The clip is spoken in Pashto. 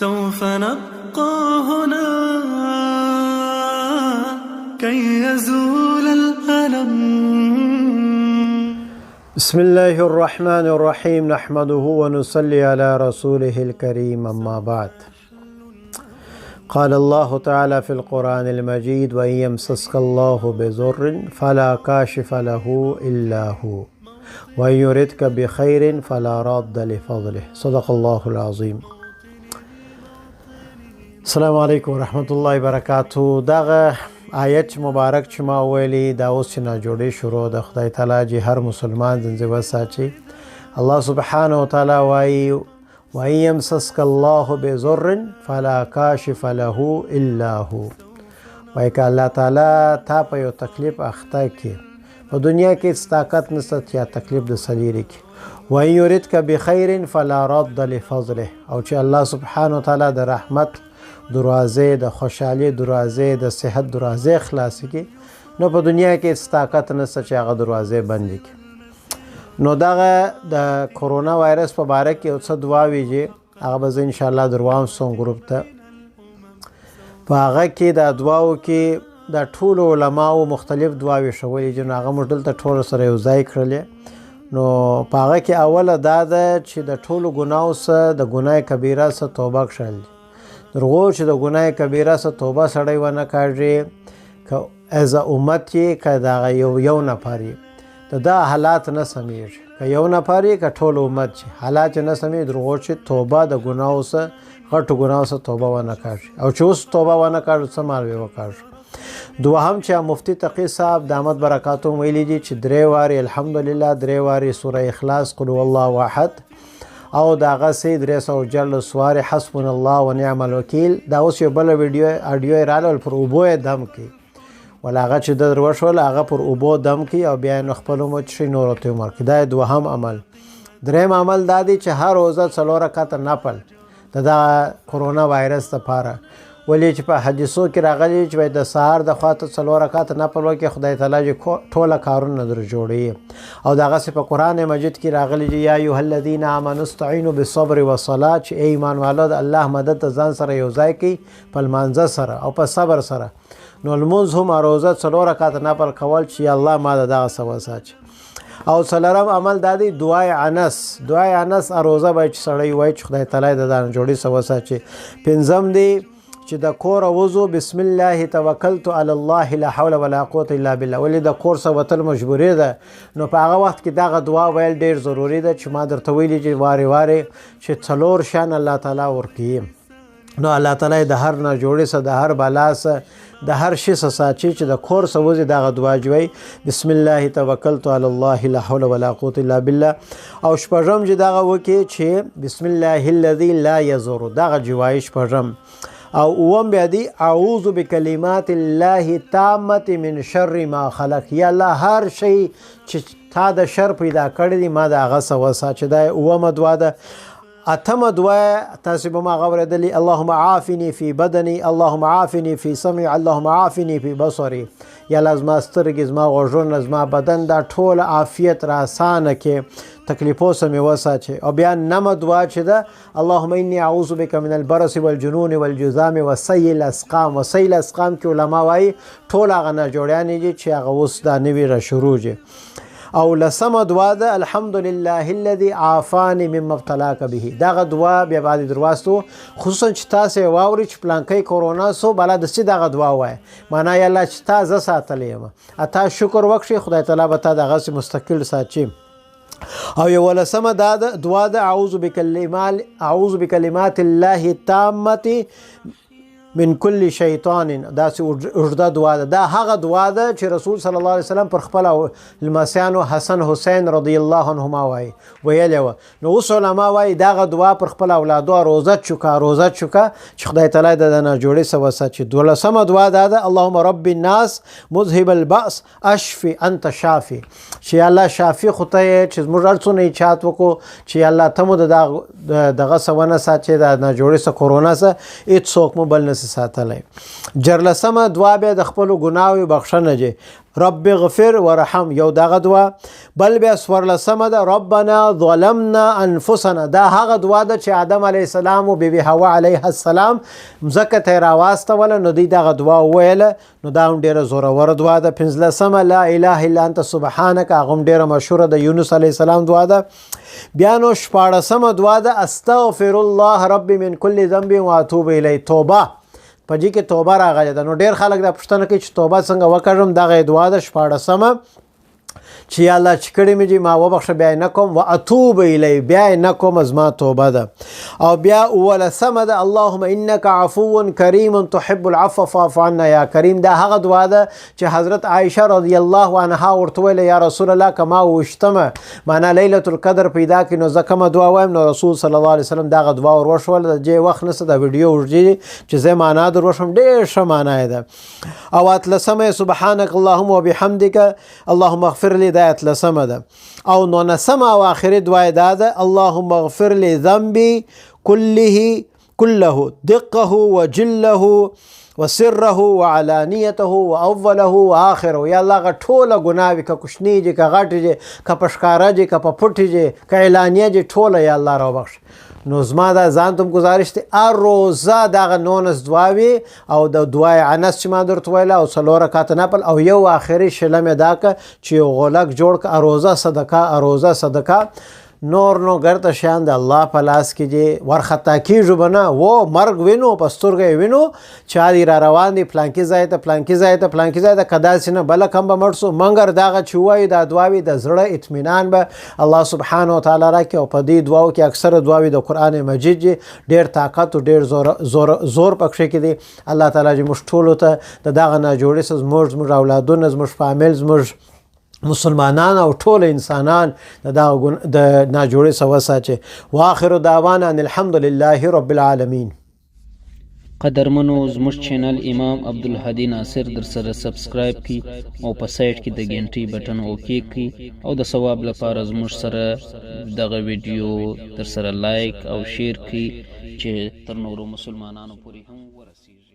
سوف نبقى هنا كي يزول الألم. بسم الله الرحمن الرحيم، نحمده ونصلي على رسوله الكريم، أما بعد. قال الله تعالى في القرآن المجيد: وإن يمسسك الله بضر فلا كاشف له إلا هو، وإن يردك بخير فلا راد لفضله. صدق الله العظيم. السلام علیکم ورحمت الله وبرکاته. دغه آیت مبارک چې ما ویلي، دا اوس چې ناجوړې شروع ده، خدای تعالی چې هر مسلمان ځنځې وساتي. الله سبحانه وتعالی وایي: وإن يمسسك الله بضر فلا کاشف له الا هو. وایي که الله تعالی تا په یو تکلیف اخته کړي، په دنیا کې هېڅ طاقت نشته چې تکلیف د څه لیرې کړي. وإن يردك بخير فلا راد لفضله. او چې الله سبحانه وتعالی د رحمت دروازې، د خوشحالي دروازې، د صحت دروازې خلاصې کړي، نو په دنیا کې هېڅ طاقت نشته چې هغه دروازې بندې کړي. نو دغه د کرونا وایرس په باره کې یو څه دعاوې چې هغه به زه انشاءالله دروام سوم ګروپ ته. په هغه کې دا دعاو کې دا ټولو علماو مختلف دعاوې ښولې دي، نو هغه موږ دلته ټولو سره یو ځای کړلې. نو په هغه کې اوله دا ده چې د ټولو ګناو څخه، د ګناه کبیره څخه توبه کښل دي. تر هغو چې د ګناه کبیره څخه توبه سړی ونه کاږي، که از امت یې که دغه یو نفر یې، د دا حالات نه سمېږي. که یو نفر یې که ټول امت چې حالات یې نه سمېږي، تر هغو چې توبه د ګناو څخه، غټو ګناو څخه توبه ونه کاږي. او چې اوس توبه ونه کاږي، څه مال به وکاږي؟ دوهم چې مفتی تقی صاحب دامت برکاتهم ویلي دي چې درې وارې الحمدلله، درې وارې سوره اخلاص، قل هو الله احد، او د هغه سې 314 وارې حسبنا الله ونعم الوکیل. دا اوس یو بله ویډیو اډیو یې راله، پر اوبو یې دم کړي، ولا هغه چې ده وشول هغه پر اوبو دم کړي او بیا یې نو خپل عمر چې نورو ته یې ورکړي. دا یې دوهم عمل. دریم عمل دا دی چې هر روزه 4 رکعته نفل د دا کرونا وایرس دپاره، ولې چې په حدیثو کې راغلي چې باید د سهار د خوا ته 4 رکعته نفل وکړي، خدای تعالی چې ټوله کارونه در جوړوي. او دغسې په قرآن مجید کې راغلي چې یا ایها الذین آمنوا استعینوا بالصبر والصلاة، چې ای ایمان والو د الله مدد د ځان سره یو ځای کړئ په لمانځه سره او په صبر سره. نو لمونځ هم روزه 4 رکعته نفل کول چې یا الله ما د دغه څه وساتي. او څلورم عمل دا دی دعای انس، دعای انس روزه باید چې سړی وایي چې خدای تعالی د دا جوړې څه وساتي. پنځم دی چې د کوره وځو، بسم الله توکلت علی الله لا حول ولا قوت الا بالله. ولې د کور څخه وتل مجبوري ده، نو په هغه وخت کې دغه دعا ویل ډېر ضروري ده چې ما درته ویلي چې وارې وارې چې 4 شیان الله تعالی ورکوي، نو الله تعالی د هر ناجوړې څخه، د هر بلا څخه، د هر شي څخه ساتي چې د کور څخه وځي دغه دعا جوړوي، بسم الله توکلت علی الله لا حول ولا قوت الا بالله. او شپږم چې دغه وکړي چې بسم الله الذي لا یضر، دغه جوایي شپږم. او اووم بیا دی اعوذ بکلمات الله التامة من شر ما خلق. یا الله هر شی چې تا د شر پیدا کړی دی ما د هغه څخه وساته، چې دا یې اوومه دعا ده. اتمه دعا تاسې به ما هغه اورېدلې، اللهم عافني فی بدني، اللهم عافني فی سمعي، اللهم عافني فی بصري. یا الله زما سترګې، زما غوږونه، زما بدن، دا ټول عافیت را اسانه کړې، تکلیفو څخه مې وساتې. او بیا نمه دعا چې ده، اللهم انی اعوذ بک من البرص والجنون والجذام وسیء الاسقام. وسیء الاسقام کې علما وایي ټول هغه ناجوړیانې دي چې هغه اوس دا نوي را شروع دي. او لسمه دعا ده الحمد لله الذي عافاني مما ابتلاك به. دغه دعا بیا بعد درواستو، خصوصا چې تاسې یې واورئ چې پلانکی کرونا سو، بلا دستي دغه دعا وایه، معنا یا الله چې تا زه ساتلی یم، تا شکر وکړي، خدای تعالی به تا دغسې مستقل ساتي. او یولسمه دا ده دعا ده اعوذ بکلمات الله التامة من کل شیطان. داسې اوږده دعا ده. دا هغه دعا ده چې رسول صلی الله علیه وسلم پر خپل لمسیانو حسن حسین رضی الله عنهما وایي، ویلې وه. نو اوس علما وایي دغه دعا پر خپل اولادو روزه چوکه، روزه چوکه چې خدای تعالی د ناجوړې څخه وساتي. دولسمه دعا دا ده اللهم رب الناس مذهب البأس اشفي انت شافي، چې الله شافي خو ته یې، چې زموږ هر څونه ایجاد وکړو چې الله ته مو د دغه څه ونه ساتې، د ناجوړې څخه، کرونا څخه، هېڅوک مو بل نه سي ساتلی. جرلسمه دعا بیا د خپلو ګناوو بخښنه دی. رب اغفر ورحم، یو دغه دعا. بل بیا څوارلسمه ده ربنا ظلمنا انفسنا، دا هغه دعا ده چې آدم علیه السلام او بیبي حوا علیه السلام مځکه ته یې راواستوله، نو دوی دغه دعا وویله، نو دا هم ډېره زوروره دعا ده. پنځلسمه لا اله الا انت سبحانک، هغه هم ډېره مشهوره ده، یونس علیه السلام دعا ده. بیا نو شپاړسمه دعا ده استغفر الله رب من کل ذنب واتوب الیه، توبه، په دې کې توبه راغلې ده. نو ډېر خلک دا پوښتنه کوي چې توبه څنګه وکړم، دغه دعا ده شپاړسمه چې یا الله چې کړې مې دي ما وبخښه، بیا یې نه کوم، و اتوب الیه، بیا یې نه کوم، زما توبه ده. او بیا اوولسمه ده اللهم انک عفو کریم تحب العفو فاعف عنا یا کریم، دا هغه دعا ده چې حضرت عایشه رضی الله عنها ورته وویل یا رسول الله که ما وویشتمه معنا لیلة القدر پیدا کړي نو زه کومه دعا وایم، نو رسول صلی الله علیه وسلم دغه دعا ور وښوله. د دې وخت نشته، دا ویډیو اوږدېږي چې زه معنا در وښیم، ډېر ښه معنا یې ده. او اتلسمه یې سبحانک اللهم وبحمدک اللهم اغفر لي، دا اتلسمه ده. او نولسمه او آخري دعا یې دا ده اللهم اغفر لي ذنبي كله كله دقه وجله وسره وعلانيته واوله واخره، یا الله هغه ټوله ګناوې که کوچنۍ دي که غټې دي که په ښکاره دي که په پټې دي که اعلانیه دي، ټوله یا الله راوبخښه. نو زما دا ځان ته هم ګزارش دی، هر روزه دغه 19 دعاوې او د دعای انس چې ما درته ویله او 4 رکعته نفل او یو آخري شله مې دا که چې یو غولک جوړ که، اروزه صدقه، اروزه صدقه. نور نو ګرته شیان د الله په لاس کې دي، ورخطا کېږو به نه، و مرګ وینو په سترګه یې وینو چې دی را روان دی پلانکي ځای ته پلانکي ځای ته پلانکي ځای ته، که داسې نه بله کم به مړ سو، مګر دغه چې ووایو دا دعاوې د زړه اطمینان به الله سبحانه وتعالی راکړي. او په دې دعاو کې اکثره دعاوې د قرآن مجید دي، ډېر طاقت او ډېر زور زور زور پکښې کې دی. الله تعالی دې موږ ټولو ته د دغه ناجوړې څخه زموږ، زموږ اولادونه، زموږ فامیل، زموږ مسلمانان او ټول انسانان د دغه د ناجوړې څخه وساتي. واخر دعوانا ان الحمد لله رب العالمین. قدرمنو زموږ چینل امام عبدالهادي ناصر در سره سبسکرایب کی او په سایډ کې د ګنټۍ بټن اوکی کی او د ثواب لپاره زموږ سره دغه ویډیو در سره لایک او شیر کی چې تر نورو مسلمانانو پورې هم ورسیږي.